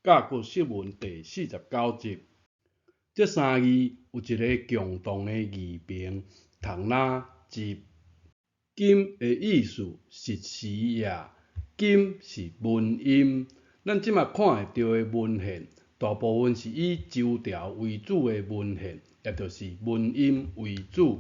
甲骨釋文第49集。這三字有一个共同的字旁，讀若集。今的意思是時也，今是文音。咱這馬看會著的文獻，大部分是以周朝為主的文獻，也就是文音為主。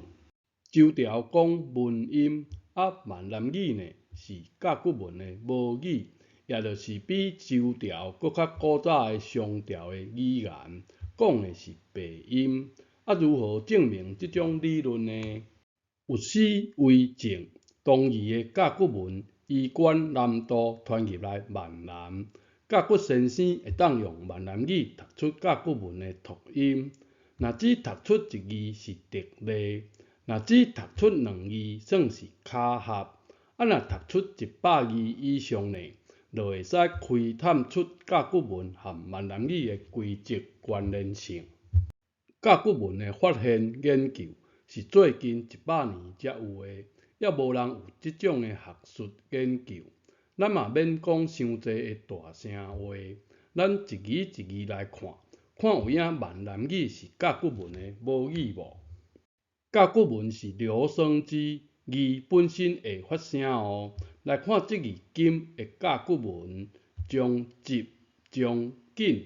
周朝講文音，啊閩南語呢是甲骨文的母語，也就是比周朝閣較古早的商朝的語言，講的是白音。啊，如何證明這種理論呢？有史為證，當時的甲骨文衣冠南渡傳入來閩南，甲骨先生會當用閩南語讀出甲骨文的讀音。若只讀出一字是特例，若只讀出兩字算是巧合，啊若讀出100字以上呢，就會使窺探出甲骨文和閩南語的規則關聯性。甲骨文的發現研究是最近100年才有的，猶無人有這種的學術研究。咱嘛免講傷濟的大聲話，咱一字一字來看，看有影閩南語是甲骨文的母語無？甲骨文是入聲字，字本身會發聲哦。來看這字今的甲骨文，將集、將緊，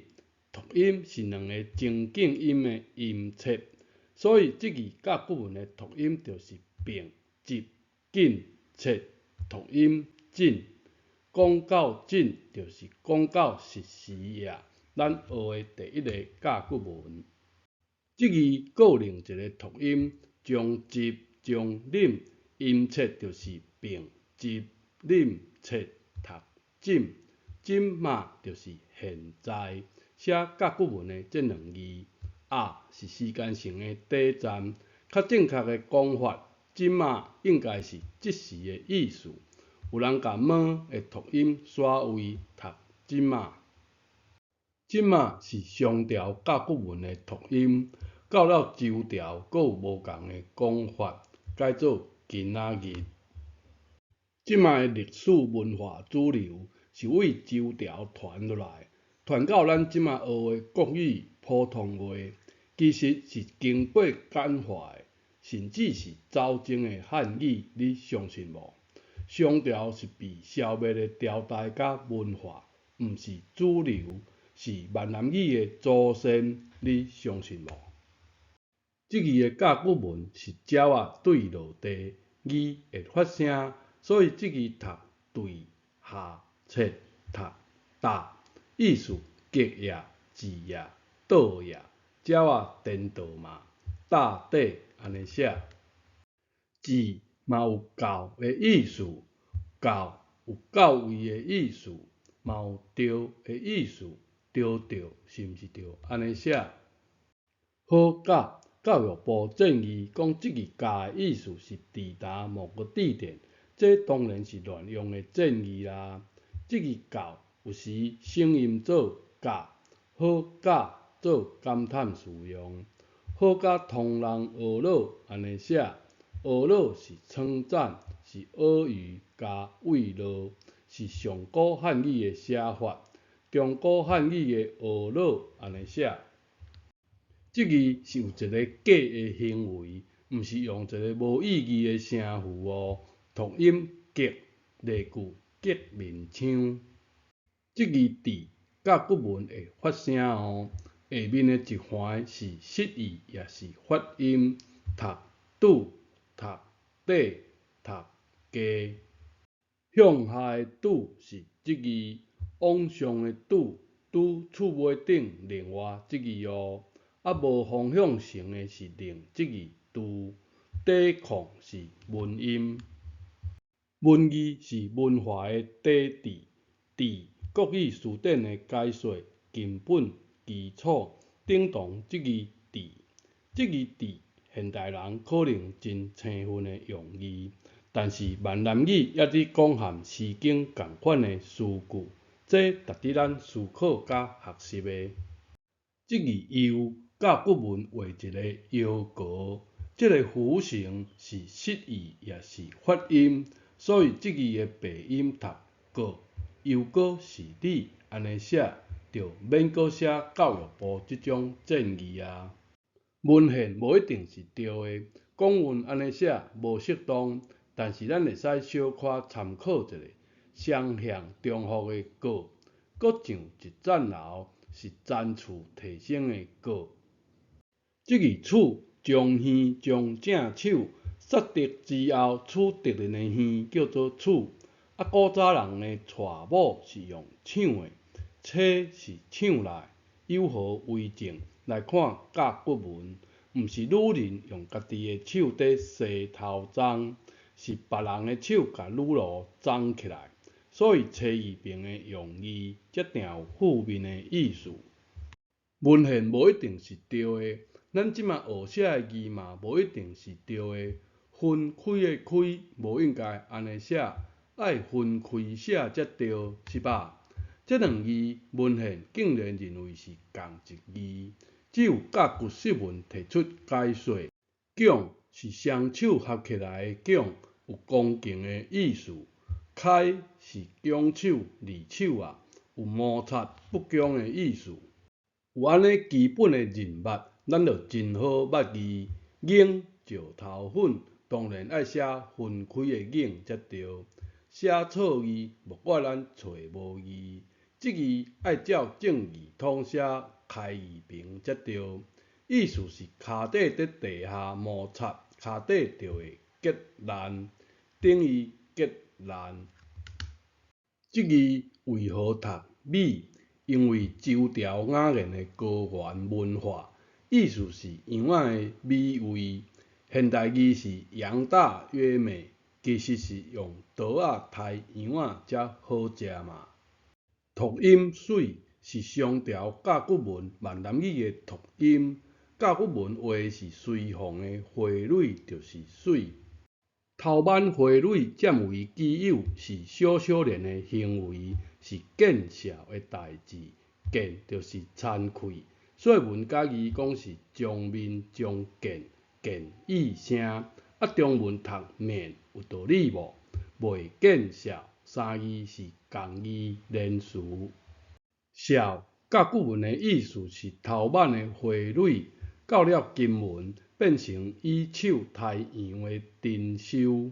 讀音是兩个情境音的音切，所以這字甲骨文的讀音就是並、集、緊、切，讀音緊。講到緊，就是講到實時也。咱學的第一个甲骨文，這字閣有另一个讀音，將集、將啉，音切就是並、集、啉、切、讀這，這馬就是現在。寫甲骨文的這兩字，啊是時間性的短暫，較正確的講法，這馬應該是這時的意思。有人共麼的讀音徙位讀這馬，這馬是商朝甲骨文的讀音，到了周朝，閣有無仝的講法，改做今仔日。這馬的歷史文化主流是對周朝傳落來，傳到咱這馬學的國語、普通話，其實是經過簡化的，甚至是走鐘的漢語，你相信無？商朝是被消滅的朝代佮文化，毋是主流，是閩南語的祖先，你相信無？這字的甲骨文是鳥仔對落地，字會發聲，所以這字讀對下切讀搭，意思格也、字也、倒也，鳥仔顛倒嘛，搭底按呢寫。字嘛有到的意思，到有到位的意思，嘛有著的意思，著著是毋是著按呢寫？好教，教育部建議講這字教的意思是抵達某個地點，這當然是亂用的建議啦。這字到有時省音做甲，好甲做感嘆詞用，好甲唐人呵咾按呢寫。呵咾是稱讚，是阿諛加慰勞，是上古漢語的寫法。中古漢語的呵咾按呢寫。這字是有一个假的行為，毋是用一个無意義的聲符哦。讀音激，例句激面槍。這字佇甲骨文會發聲哦。下面的一環是釋義，也是發音，讀拄。讀底讀加，向下的拄是這字，往上的拄拄厝尾頂另外這字哦。啊，無方向性的是另這字拄，底抗是文音。文字是文化的底底，底國語辭典的解說，根本、基礎等同這字底，這字底。現代人可能真生分的用字，但是閩南語猶佇講和詩經仝款的詞句，這值得咱思考佮學習的。這字又甲骨文畫一个腰格，這个符形是釋義也是發音，所以這字的白音讀閣，又閣是你按呢寫，就免閣寫教育部這種戰字矣。文獻無一定是對的，講阮按呢寫無適當，但是咱會使小可參考一下，雙向重複的閣，閣上一層樓是層次提升的閣。這字取將耳將正手，殺敵之後取敵人的耳叫做取。啊，古早人的娶某是用搶的，車是搶來，有何為證？來看甲骨文，毋是女人用家己的手佇梳頭鬃，是別人的手共女奴鬃起來，所以車字邊的用字才定有負面的意思。文獻無一定是對的，咱這馬學寫的字嘛無一定是對的。分開的開無應該按呢寫，愛分開寫才對，是吧？這兩字文獻竟然認為是仝一字，只有甲骨釋文提出解說。迥是雙手合起來的迥，有恭敬的意思。開是拱手、二手仔，有摩擦不恭的意思。有按呢基本的認捌，咱就真好捌字。擰石頭粉，當然愛寫分開的擰才對。寫錯字，莫怪咱揣無字。這字愛照正字統寫開字旁才對。意思是跤底佇地下摩擦，跤底就會結爛，等於結爛。這字為何讀米？因為周朝雅言的高原文化，意思是羊仔的美味。現代字是羊大約美，其實是用刀仔刣羊仔才好食嘛。讀音媠是商朝甲骨文閩南語的讀音，甲骨文畫是隨風的花蕊，就是媠。偷挽花蕊佔為己有是小少年的行為，是見笑的代誌，見就是慚愧，所以文甲字講是將面將見，見意聲。啊，中文讀面有道理無？袂見笑，三字是仝字連詞。笑甲骨文的意思是偷挽的花蕊，到了金文變成以手刣羊的珍饈。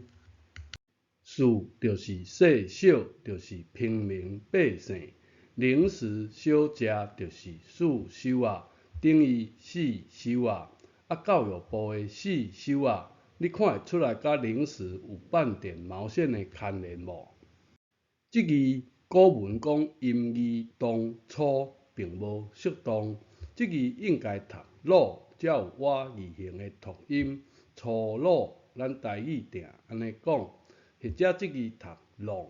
士就是細小，就是平民百姓。零食小食就是四修仔，等於四修仔。啊，教育部的四修仔，你看會出來佮零食有半點毛線的牽連無？這字古文講音字當粗，並無適當。這字應該讀魯，才有倚字形的讀音。粗魯，咱台語定按呢講。或者這字讀浪，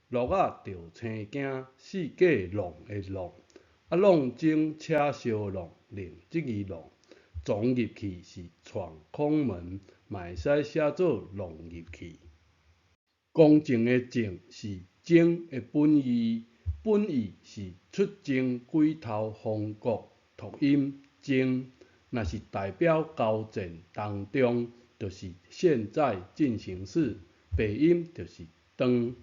鹿仔著青驚，四界浪的浪。啊，浪中車燒浪，另這字浪，撞入去是闖空門，嘛會使寫做浪入去。公正的正是征的本義，本意是出征鬼頭封國，讀音征。若是代表交戰當中，就是現在進行式，白音就是當。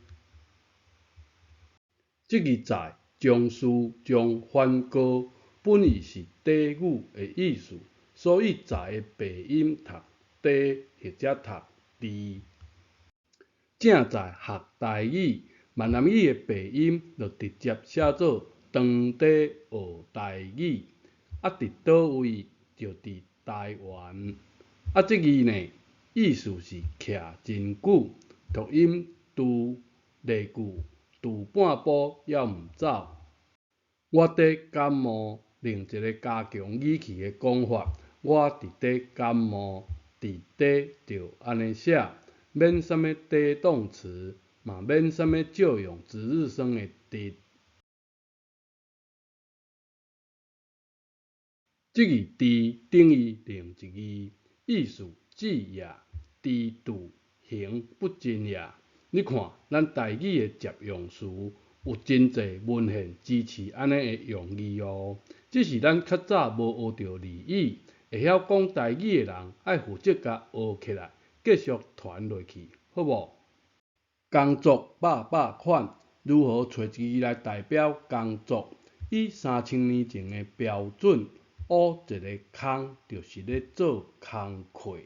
這字在將事將反過，本意是短語的意思，所以在的白音讀短或者讀治。正在學台語，閩南語的白音就直接寫做當地學台語，啊，佇佗位就佇台灣。啊，這字呢，意思是徛真久，讀音拄，例句拄半步猶毋走。我佇感冒，另一个加強語氣的講法，我佇咧感冒，佇咧就按呢寫，免啥物底動詞，嘛免啥物借用值日生的佇。這字治等於另一字，意思治也，治度行不進也。你看，咱台語的借用詞有真濟文獻支持按呢的用字哦。只是咱較早無學著俚語，會曉講台語的人愛負責共學起來，繼續傳落去，好無？工作百百款，如何揣一字來代表工作？以3000年前的標準，挖一个空就是咧做工課。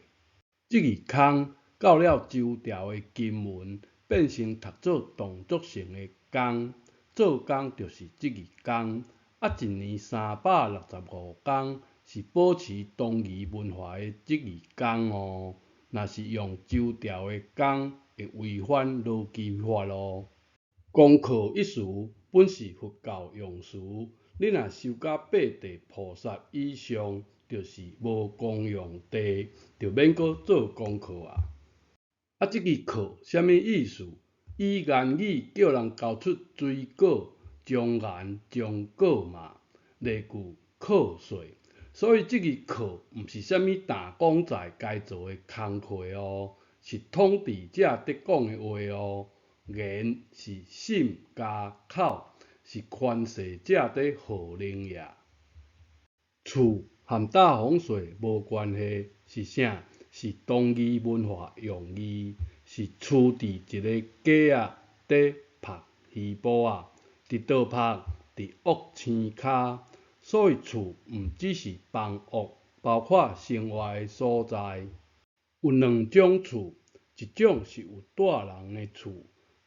這字空到了周朝的金文，變成讀做動作性的工，做工就是這字工。啊，一年365工是保持東夷文化的這字工哦。若是用周朝的工，會違反邏輯法囉。功課一詞本是佛教用詞，你若修到八地菩薩以上，就是無供養地，就免閣做功課啊。啊，這字課啥物意思？以言語叫人交出水果，將言將果嘛，例句課稅。所以這字課毋是啥物打工仔該做的工課哦，是統治者佇講的話哦。言是心加口，是權勢者佇號令呀。厝和大風水無關係，是啥？是東夷文化用語，是厝佇一个雞仔佇曝魚埔仔，佇佗曝？佇屋生跤。所以厝毋只是房屋，包括生活的所在。有兩種厝，一種是有住人的厝，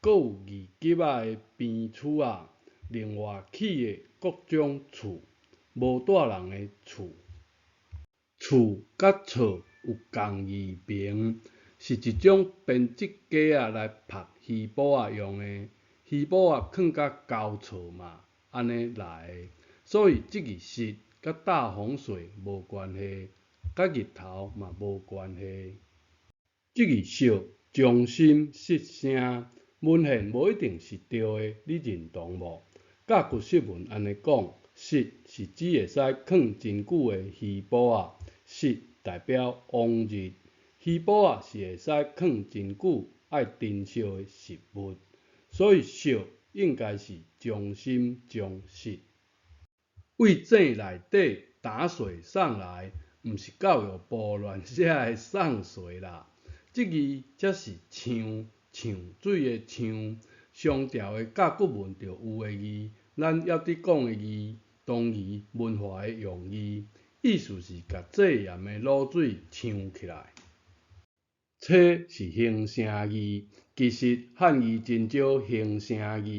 閣有二級仔的邊厝仔，另外起的各種厝，無住人的厝。厝佮厝有仝字旁，是一種編織架仔來曝魚埔仔用的，魚埔仔囥甲交錯嘛，按呢來的。所以這字實佮大風水無關係，佮日頭嘛無關係。這字惜將心失聲，文獻無一定是對的，你認同無？甲骨釋文按呢講，釋是指會使囥真久的魚埔仔，釋代表往日，魚埔仔是會使囥真久、愛珍惜的食物，所以惜應該是將心將失。對井內底打水送來，毋是教育部亂寫的送水啦。這字才是嗆，嗆水的嗆，商朝的甲骨文就有的字，咱猶佇講的字，東夷文化的用語，意思是共製鹽的滷水嗆起來。炊是形聲字，其實漢字真少形聲字。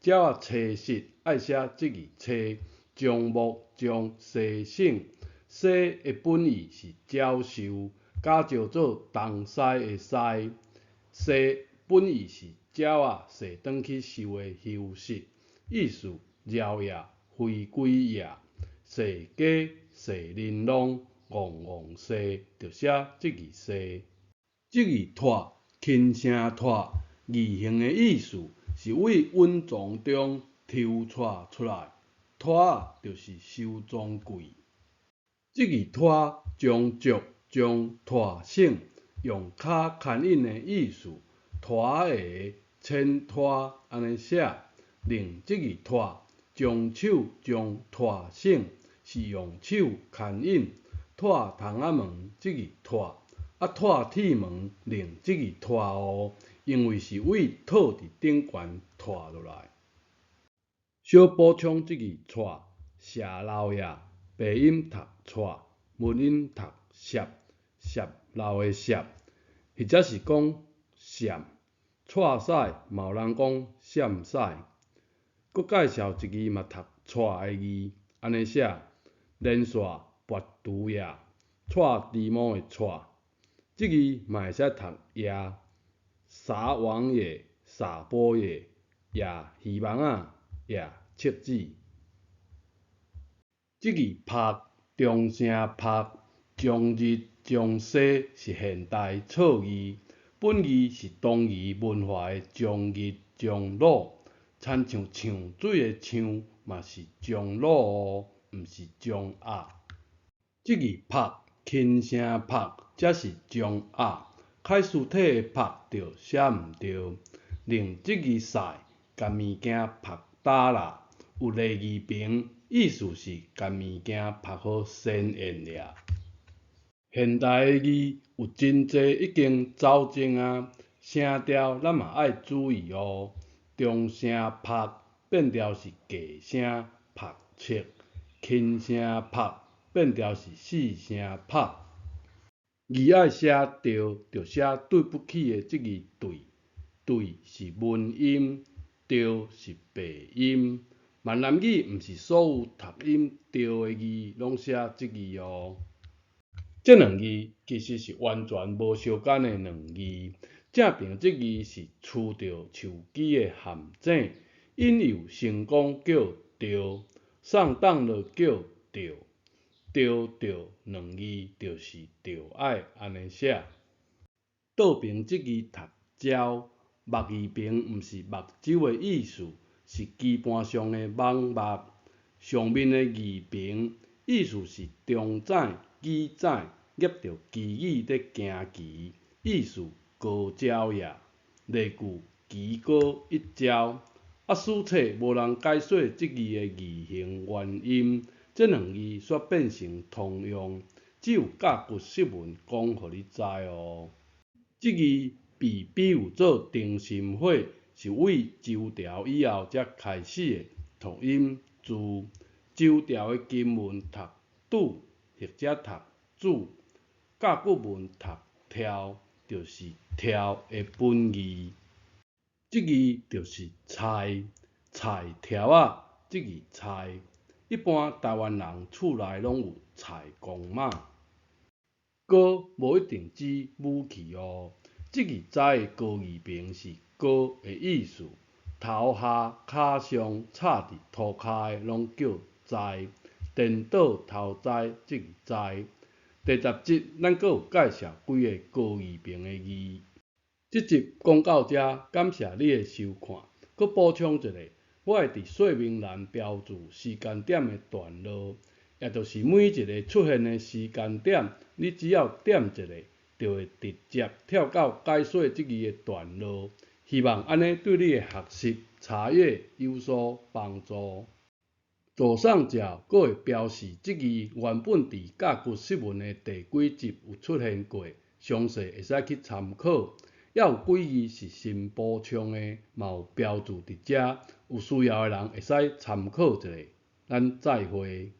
鳥仔炊實愛寫這字炊，樟木將西省，西的本意是鳥獸，假借做東西的西。西本意是鳥仔踅轉去受的休息，意思鳥也回歸也。踅街踅玲瑯，戇戇踅，就寫這字踅。這字脫輕聲脫，字形的意思是對蘊藏中抽掣出來，拖仔就是收藏櫃。這字拖將足將拖省，用跤牽引的意思，拖鞋牽拖按呢寫。另這字拖將手將拖省，是用手牽引，拖窗仔門這字拖，啊拖鐵門另這字拖哦，因為是對套佇頂懸拖落來。小補充這字掣，寫漏也，白音讀掣，文音讀攝，攝漏的攝，或者是講閃，掣屎嘛有人講閃屎。閣介紹一字嘛讀掣的字，按呢寫，連線跋櫥也，掣豬毛的掣，這字嘛會使讀也，撒網也，撒波也，也魚網仔，也拭子。這字曝，中聲曝，將日將西是現代錯字，本字是東夷文化的將日將滷，親像嗆水的嗆嘛是將滷哦，毋是將鴨。這字曝，輕聲曝，才是將鴨，楷書體的曝就寫毋對。另這字曬，共物件曝焦啦，有螺字旁，意思是共物件曝予鮮豔了。現代的字有真濟已經走鐘啊，聲調咱嘛愛注意哦。中聲曝變調是假聲，曝粟，輕聲曝變調是四聲拍。字愛寫著，就寫對不起的這字對，對是文音，著是白音。閩南語毋是所有讀音著的字攏寫這字哦。這兩字其實是完全無相仝的兩字。正平這字是趨著樹枝的陷井，引誘成功叫著，送當就叫著，著著兩字就是著愛按呢寫。倒爿這字讀焦，目字邊毋是目睭的意思，是基盤上的網目。上面的字爿意思是中指、舉指攑著旗語咧行棋，意思高招也。例句棋高一招。啊，史冊無人解說這字的字形原因，這兩字煞變成通用，只有甲骨釋文講予你知哦。這字被比喻做燈心火，是為周朝以後才開始的讀音字。周朝的金文讀拄或者讀煮，甲骨文讀挑，就是挑的本義。這字就是菜，菜柱仔，這字菜。一般台灣人厝內攏有菜公媽。戈無一定指武器哦，這字栽的高字邊是高的意思。頭下跤上插佇塗跤的攏叫栽，顛倒頭栽，這字栽。第十集咱閣有介紹幾个高字邊的字。這集講到遮，感謝你的收看。閣補充一下，我會佇說明欄標註時間點的段落，也就是每一个出現的時間點，你只要點一下，就會直接跳到解說這字的段落。希望按呢對你的學習查閱有所幫助。左上角閣會標示這字原本佇甲骨釋文的第幾集有出現過，詳細會使去參考。猶有幾字是新補充的，嘛有標註佇遮，有需要的人會使參考一下。咱再會。